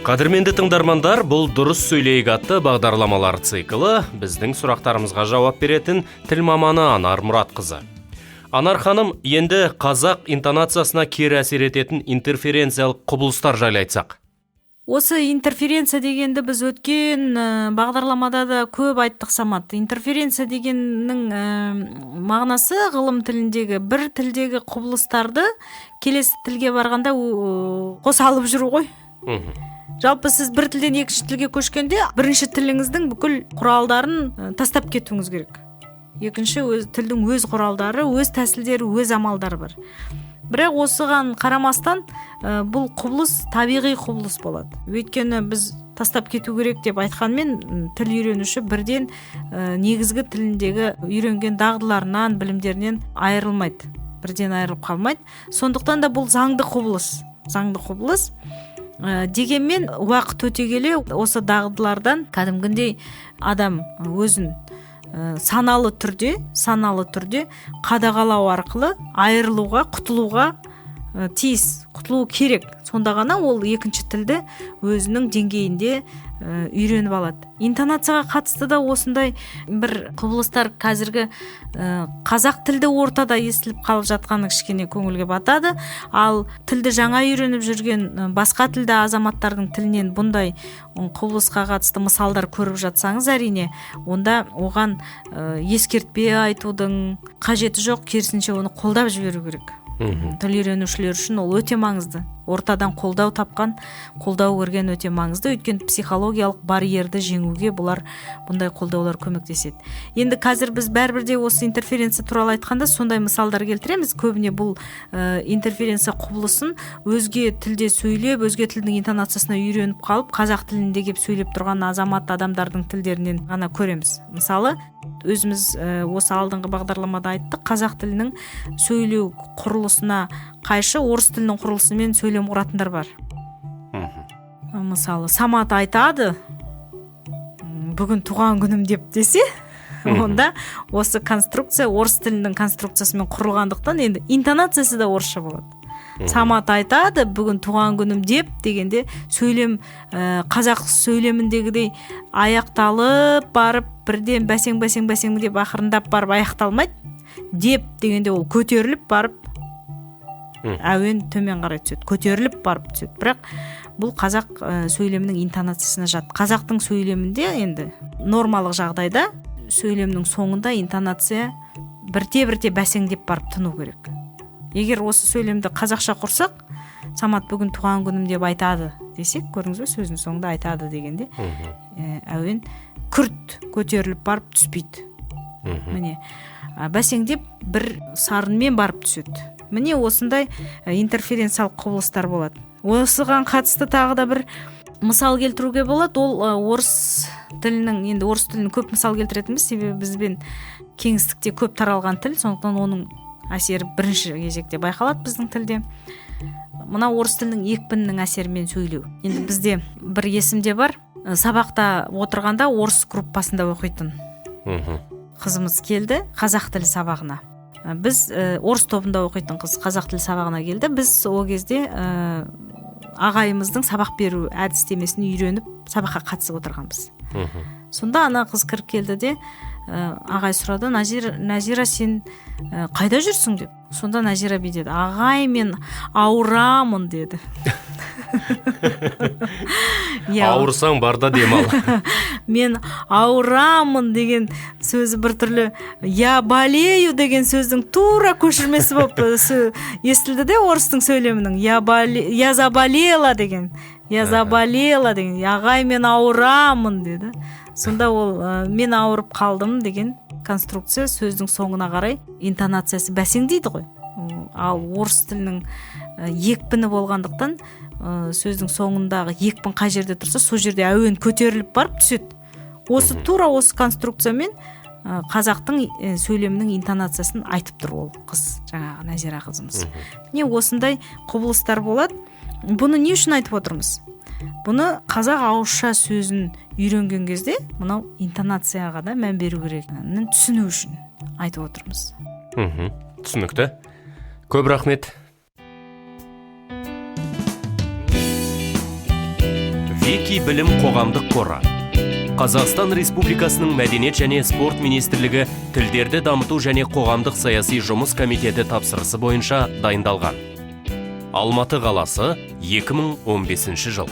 Қадірменді тыңдармандар, бұл «Дұрыс сөйлейік» атты бағдарламалар циклы. Біздің сұрақтарымызға жауап беретін тіл маманы Анар Мұратқызы. Анар ханым, енді қазақ интонациясына кері әсер ететін интерференциялық құбылыстар жайлы айтсақ. Осы интерференция дегенді біз өткен бағдарламада да көп айттық, Самат. Интерференция дегеннің мағынасы ғылым тіліндегі бір тілдегі құбылыстарды келесі тілге барғанда қоса алып жүру ғой. Жалпы, сіз бір тілден екінші тілге көшкенде, бірінші тіліңіздің бүкіл құралдарын тастап кетуіңіз керек. Екінші өз тілдің өз құралдары, өз тәсілдері, өз амалдары бар. Бірақ осыған қарамастан, бұл құбылыс табиғи құбылыс болады. Өйткені біз тастап кету керек деп айтқанмен, тіл үйренуші бірден негізгі тіліндегі үйренген дағдыларынан, білімдерінен айырылмайды, бірден айырылып қалмайды. Сондықтан да бұл заңды құбылыс, заңды құбылыс. Дегенмен уақыт өте келе осы дағдылардан кәдімгідей адам өзін саналы түрде қадағалау арқылы айырылуға, құтылуға тиіс, құтылуы керек. Сонда ғана ол екінші тілді өзінің деңгейінде үйреніп алады. Интонацияға қатысты да осындай бір құбылыстар қазіргі қазақ тілді ортада естіліп қалып жатқаны кішкене көңілге батады. Ал тілді жаңа үйреніп жүрген басқа тілді азаматтардың тілінен бұндай құбылысқа қатысты мысалдар көріп жатсаңыз, әрине, онда оған ескертпе айтудың қажеті жоқ, керісінше, оны қолдап жіберу керек. Тіл үйренушілер үшін ол өте маңызды. Ортадан қолдау тапқан, қолдау көрген өте маңызды, өйткені психологиялық барьерді жеңуге бұлар, бұндай қолдаулар көмектеседі. Енді қазір біз бәрібір де осы интерференция туралы айтқанда сондай мысалдар келтіреміз. Көбіне бұл интерференция құбылысын өзге тілде сөйлеп, өзге тілдің интонациясына үйреніп қалып, қазақ тілінде келіп сөйлеп тұрған азамат адамдардың тілдерінен ғана көреміз. Мысалы, өзіміз осы алдыңғы бағдарламада айттық, қазақ тілінің сөйлеу құрылысына қайшы орыс тілінің құрылысымен сөйлем құратындар бар. Мысалы, Самат айтады «бүгін туған күнім» деп десе, онда осы конструкция орыс тілінің конструкциясымен құрылғандықтан, енді интонациясы да орысша болады. «Самат айтады бүгін туған күнім деп» дегенде, сөйлем қазақ сөйлеміндегідей аяқталып барып, бірден бәсең, бәсең, бәсең деп ақырындап барып аяқталмайды. «Деп» дегенде ол көтеріліп барып, әуен төмен қарай түседі, көтеріліп барып түседі. Бірақ бұл қазақ сөйлемінің интонациясына жат. Қазақтың сөйлемінде енді нормалық жағдайда сөйлемнің соңында интонация бірте бірте бәсеңдеп барып тыну керек. Егер осы сөйлемді қазақша құрсақ, «Самат бүгін туған күнім деп айтады» десек, көрдіңіз бе, сөздің соңында «айтады» дегенде әуен күрт көтеріліп барып түспейді. Міне, бәсеңдеп бір сарынмен барып түседі. Міне, осындай интерференциялық құбылыстар болады. Осыған қатысты тағы да бір мысал келтіруге болады. Ол орыс тілінің, енді орыс тілін көп мысал келтіретінбіз, себебі бізбен кеңістікте көп таралған тіл, сондықтан оның әсері бірінші кезекте байқалады біздің тілде. Мына орыс тілінің екпінінің әсерімен сөйлеу. Енді бізде бір есімде бар, сабақта отырғанда орыс группасында оқитын қызымыз келді қазақ тілі сабағына. Біз орыс тобында оқитын қыз қазақ тілі сабағына келді. Біз ол кезде ағайымыздың сабақ беру әдістемесін үйреніп, сабаққа қатысып отырғанбыз. Сонда ана қыз кіріп келді де, ағай сұрады: «Назира, сен қайда жүрсің?» – деп. Сонда Назира бүй деді: «Ағай, мен ауырамын», – деді. Иә. Ауырсаң, бар да демал. «Мен ауырамын» деген сөзі біртүрлі «я болею» деген сөздің тура көшірмесі болып естілді де, орыстың сөйлемінің «я заболела» деген, «я заболела» деген. «Ағай, мен ауырамын», – деді. Сонда ол «мен ауырып қалдым» деген конструкция сөздің соңына қарай интонациясы бәсеңдейді ғой. Ал орыс тілінің екпіні болғандықтан, сөздің соңындағы екпін қай жерде тұрса, сол жерде әуен көтеріліп барып түседі. Осы тура осы конструкциямен қазақтың сөйлемінің интонациясын айтып тұр ол қыз, жаңағы Назира қызымыз. Міне, осындай құбылыстар болады. Бұны не үшін айтып отырмыз? Бұны қазақ ауызша сөзін үйренген кезде мынау интонацияға да мән беру керегін түсіну үшін айтып отырмыз. Түсінікті, көп рахмет. Вики білім қоғамдық қоры, Қазақстан Республикасының Мәдениет және спорт министрлігі Тілдерді дамыту және қоғамдық саяси жұмыс комитеті тапсырысы бойынша дайындалған. Алматы қаласы, 2015 жыл.